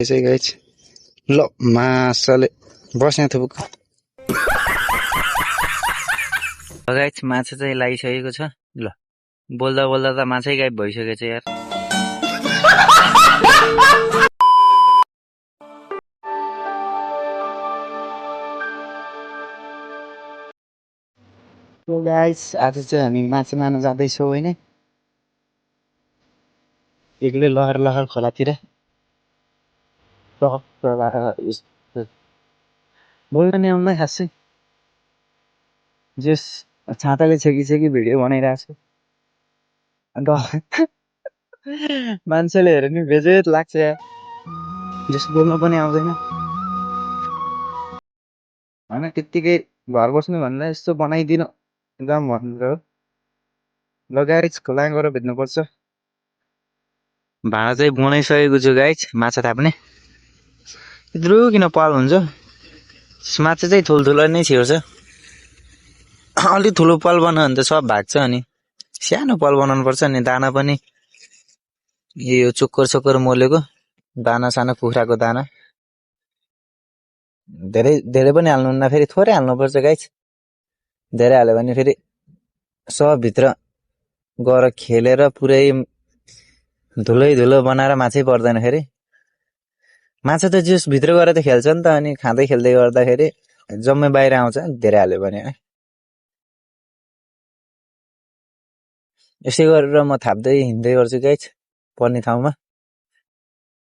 यसै गाइज ल माछाले बस्ने थुपुक गाइज माछा चाहिँ लागिसकेको छ। ल बोल्दा बोल्दा त माछै गायब भइसकेछ यार। गाइज आज चाहिँ हामी माछा मार्न जाँदैछौँ होइन। एक्लै लहर लहर खोलातिर बोल्न नि आउँदैन खासै। जस छाताले छेकी भिडियो बनाइरहेको छु। अन्त मान्छेले हेऱ्यो नि बेजेत लाग्छ यार। जस बोल्न पनि आउँदैन होइन, त्यत्तिकै घर बस्नु भन्दा यस्तो बनाइदिनु एकदम भनेर हो। ल गाइज खोला गएर भेट्नुपर्छ। भाँडा चाहिँ बनाइसकेको छु गाइज माछा थाप्ने। यत्रो किन पाल हुन्छ, माछा चाहिँ ठुल्ठुलो नै छिर्छ। अलिक ठुलो पाल बनायो भने त सब भाग्छ। अनि सानो पाल बनाउनु पर्छ। अनि दाना पनि यो चोक्कर मोलेको दाना, सानो कुखुराको दाना धेरै पनि हाल्नुहुन्न, फेरि थोरै हाल्नुपर्छ गाइज। धेरै हाल्यो भने फेरि सब भित्र गएर खेलेर पुरै धुलो बनाएर माछै पर्दैन। फेरि माछा त जस भित्र गएर त खेल्छ नि त। अनि खाँदै खेल्दै गर्दाखेरि जम्मै बाहिर आउँछ धेरै हाल्यो भने। यसै गरेर म थाप्दै हिँड्दै गर्छु गाइज पर्ने ठाउँमा।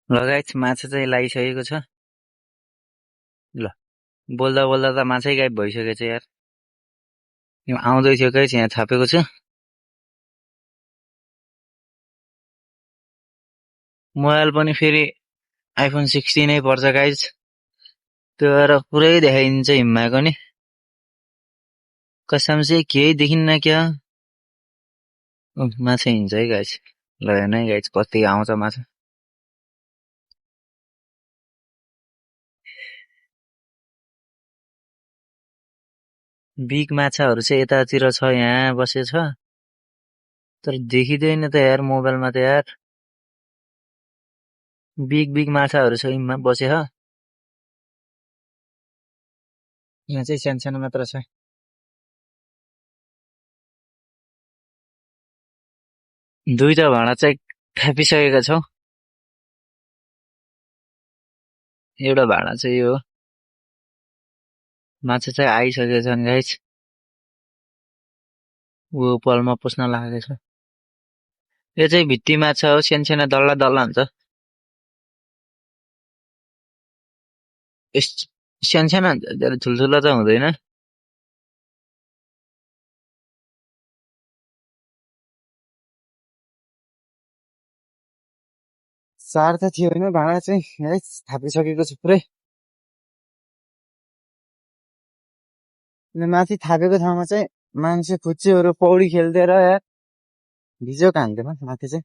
ल गाइज माछा चाहिँ लागिसकेको छ। ल बोल्दा बोल्दा त माछै गायब भइसकेछ यार। यो आउँदै थियो गाइज, यहाँ थापेको छु। मोबाइल पनि फेरि आइफोन 16 नै पर्छ गाइज। त्यो भएर पुरै देखाइदिन्छ हिम्माको नि। कसम से केही देखिन्न क्या। माछा हिँड्छ है गाइज। ल हेर्नु है गाइज कति आउँछ माछा। बिग माछाहरू चाहिँ यतातिर छ, यहाँ बसेछ तर देखिँदैन त यार मोबाइलमा त यार। बिग माछाहरू छ यिनमा बसे। यहाँ चाहिँ सानो मात्र छ। दुईटा भाँडा चाहिँ थापिसकेका छौँ। एउटा भाँडा चाहिँ यो माछा चाहिँ आइसकेका छन् गाइज। ऊ पलमा पस्न लागेको छ। यो चाहिँ भित्ती माछा हो, सानो डल्ला हुन्छ। सानो हुन्छ, धेरै ठुल्ठुलो त हुँदैन। सार त थियो होइन, भाँडा चाहिँ गाइज थापिसकेको छु पुरै। माथि थापेको ठाउँमा चाहिँ मान्छे खुच्चीहरू पौडी खेल्दै र यार भिजो हान्दैन माथि चाहिँ।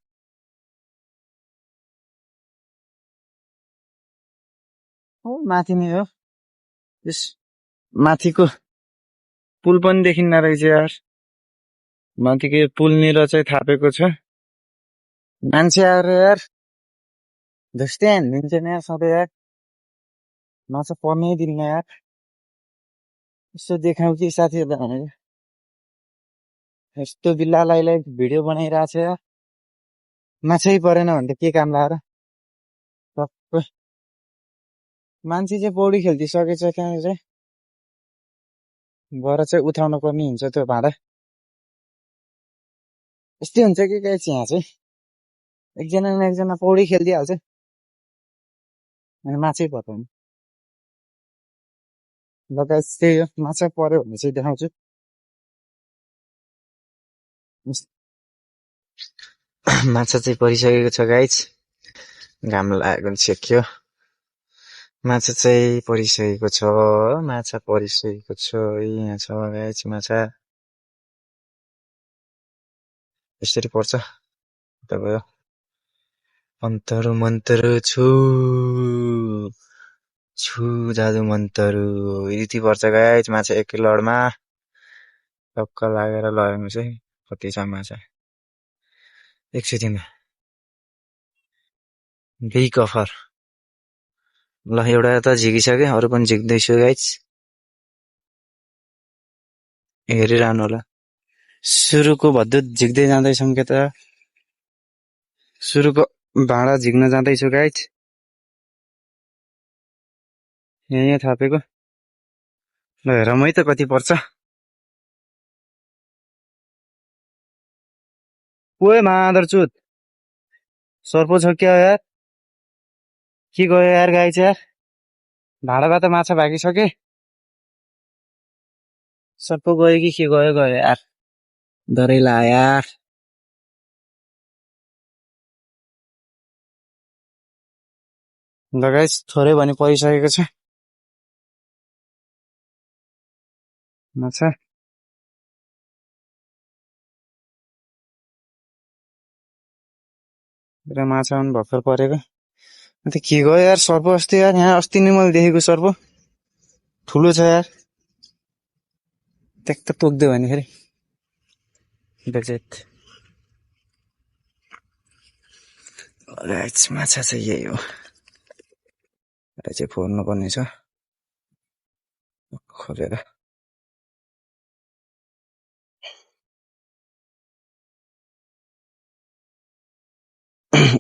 हो माथि नै हो। यस माथिको पुल पनि देखिन्न रहेछ यार। माथिको पुलनिर चाहिँ थापेको छ। मान्छे आएर यार धुस्ते हानिदिन्छ नि यार सधैँ यार। माछा पर्नै दिन्न यार। यसो देखाउ कि साथीहरूलाई भनेर यस्तो बिल्लालाई भिडियो बनाइरहेको छ यार। माछै परेन भने त के काम लाएर। सबै मान्छे चाहिँ पौडी खेलिदिइसकेछ त्यहाँ चाहिँ गएर चाहिँ उठाउनु पर्ने हुन्छ त्यो भाँडा। यस्तै हुन्छ कि गाइस, यहाँ चाहिँ एकजना न एकजना पौडी खेलिदिइहाल्छ अनि माछै पर्दैन। ल गाइस त्यही हो, माछा पर्यो भने चाहिँ देखाउँछु। माछा चाहिँ परिसकेको छ गाइज। घाम लागेको सेक्यो। माछा चाहिँ परिसकेको छ। माछा परिसकेको छ। यहाँ छ गाइज माछा। यसरी पर्छ तपाईँ। अन्तर मन्तर छु जादु मन्तरु यति पर्छ गाइज। माछा एकै लडमा टक्क लागेर लगेको चाहिँ कति छ माछा एकचोटिमा। Big offer. ल एउटा त झिकिसक्यो, अरू पनि झिक्दैछु गाइज, हेरिरहनु होला। सुरुको भद्दुत झिक्दै जाँदैछौँ के त, सुरुको भाँडा झिक्न जाँदैछु गाइज। यहाँ थापेको ल हेरौँ है त कति पर्छ। ओए मादरचुत सर्पो छ क्या यार, के गयो यार गाइज यार, भाँडाबाट माछा भागिसके, सर्प गयो कि के गयो गयो यार, डरै लाग्यो यार। ल गाइज थोरै भनी परिसकेको छ माछा। र माछा पनि भर्खर परेको। अन्त के गयो यार सर्प, अस्ति यार यहाँ अस्ति नै मैले देखेको सर्प ठुलो छ यार, ट्याक्क तोक्दियो भने फेरि बेजेत। गाइज माछा चाहिँ यही हो, यसलाई चाहिँ फोर्नु पर्ने छ खोलेर।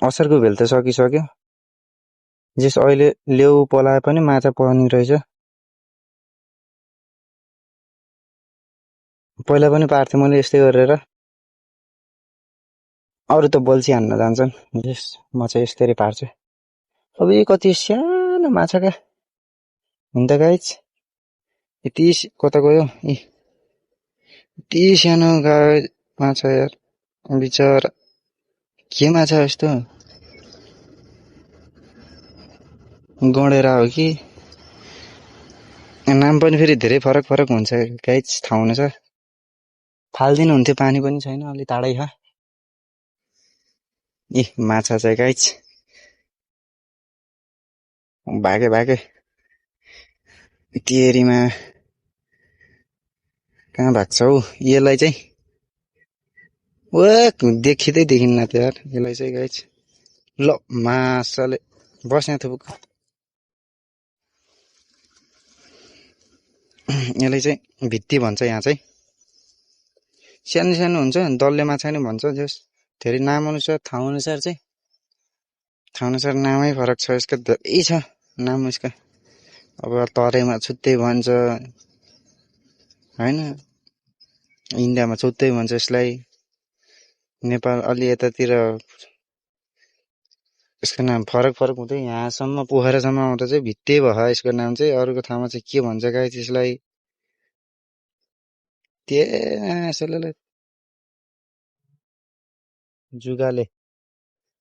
असारको भेल त सकिसक्यो, जस अहिले लेउ पलाए पनि माछा पर्ने रहेछ। पहिला पनि पार्थेँ मैले यस्तै गरेर, अरू त बल्छी हान्न जान्छन्, जस म चाहिँ यस्तरी पार्छु। अब यी कति सानो माछाका हुन् त गाइज, यति कता गयो यति सानो माछा यार, बिचरा के माछा यस्तो, गडेरा हो कि, नाम पनि फेरि धेरै फरक फरक हुन्छ गाइज, थाहा हुने छ। फाल्दिनु हुन्थ्यो, पानी पनि छैन, अलि टाढै छ। माछा चाहिँ गाइज भागे भागे तेरीमा कहाँ भाग्छ हौ यसलाई चाहिँ, देखिँदै देखिन्न त यार यसलाई चाहिँ गाइज। ल माछाले बस्ने थुपुक, यसलाई चाहिँ भित्ती भन्छ यहाँ चाहिँ, सानो सानो हुन्छ, डल्ले माछा नि भन्छ, जस धेरै नाम अनुसार ठाउँ अनुसार चाहिँ, ठाउँ अनुसार नामै फरक छ यसको, धेरै छ नाम यसका। अब तराईमा छुट्टै भन्छ होइन, इन्डियामा छुट्टै भन्छ यसलाई, नेपाल अलि यतातिर यसको नाम फरक फरक हुँदै यहाँसम्म पोखरासम्म आउँदा चाहिँ भित्ते भयो यसको नाम चाहिँ। अरूको ठाउँमा चाहिँ के भन्छ गाइस यसलाई, त्यसले जुगाले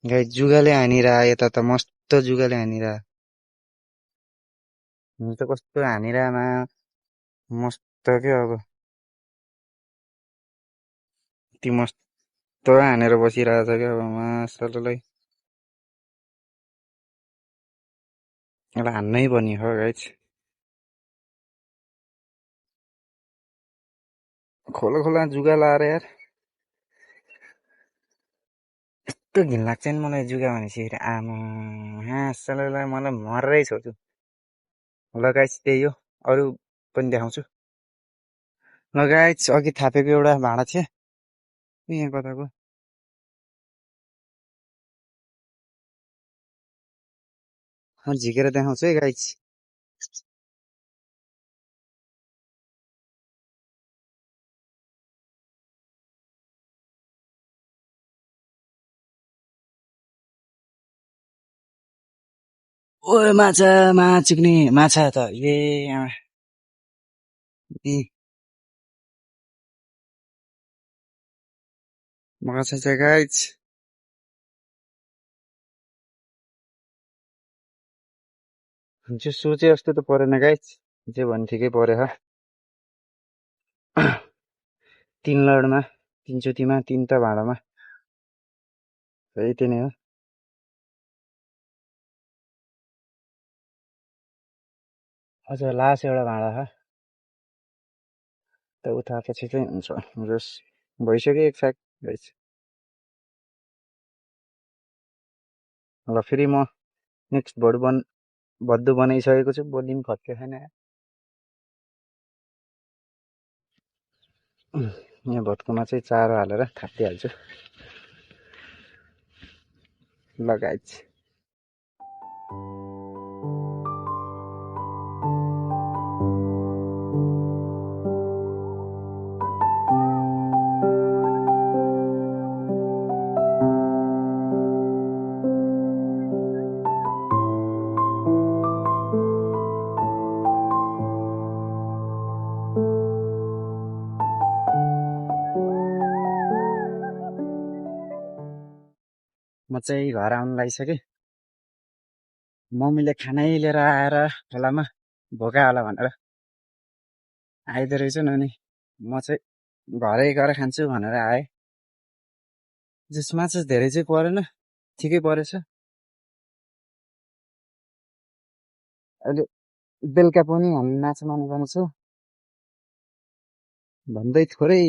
गाइस, जुगाले हानिरह यता त मस्त जुगाले हानिरह, हुन्छ त कस्तो हानिरहेमा मस्त क्या, अब ती मस्त हानेर बसिरहेछ क्या अब मासलाई, यसलाई हान्नै पर्ने हो गाइस। खोला खोला जुगा लाएर यार यस्तो घिन लाग्छ नि मलाई जुगा भनेपछि, आमा हाँसलाई मलाई मर्रै छोड्छु। ल गाइस त्यही हो, अरू पनि देखाउँछु। ल गाइस अघि थापेको एउटा भाँडा थियो यहाँ कताको, म झिकेर देखाउँछु है गाइस। ओ माछा चिक्ने माछा त माछा चाहिँ गाइस जो सोचे जस्तो त परेन गाइस, जे भने ठिकै परेछ। 3 लडमा 3 चोटीमा 3टा भाँडामा यति नै हो। अझ लास्ट एउटा भाँडा छ त उठाएपछि चाहिँ हुन्छ, जस भइसक्यो एक फ्याक गाइस। ल फेरि म नेक्स्ट भोट भद्दु बनाइसकेको छु बोली पनि खत्के छैन यहाँ भत्कुमा चाहिँ चारो हालेर थापिहाल्छु लगाइछ म चाहिँ घर आउनु लागिसकेँ मम्मीले खानै लिएर आएर खोलामा भोका होला भनेर आइदो रहेछन् अनि म चाहिँ घरै गएर खान्छु भनेर आएँ जसमा चाहिँ धेरै चाहिँ परेन ठिकै परेछ अहिले बेलुका पनि हामी माछा मार्नु जान्छौँ भन्दै थोरै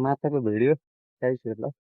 माछाको भिडियो गाइसहरूलाई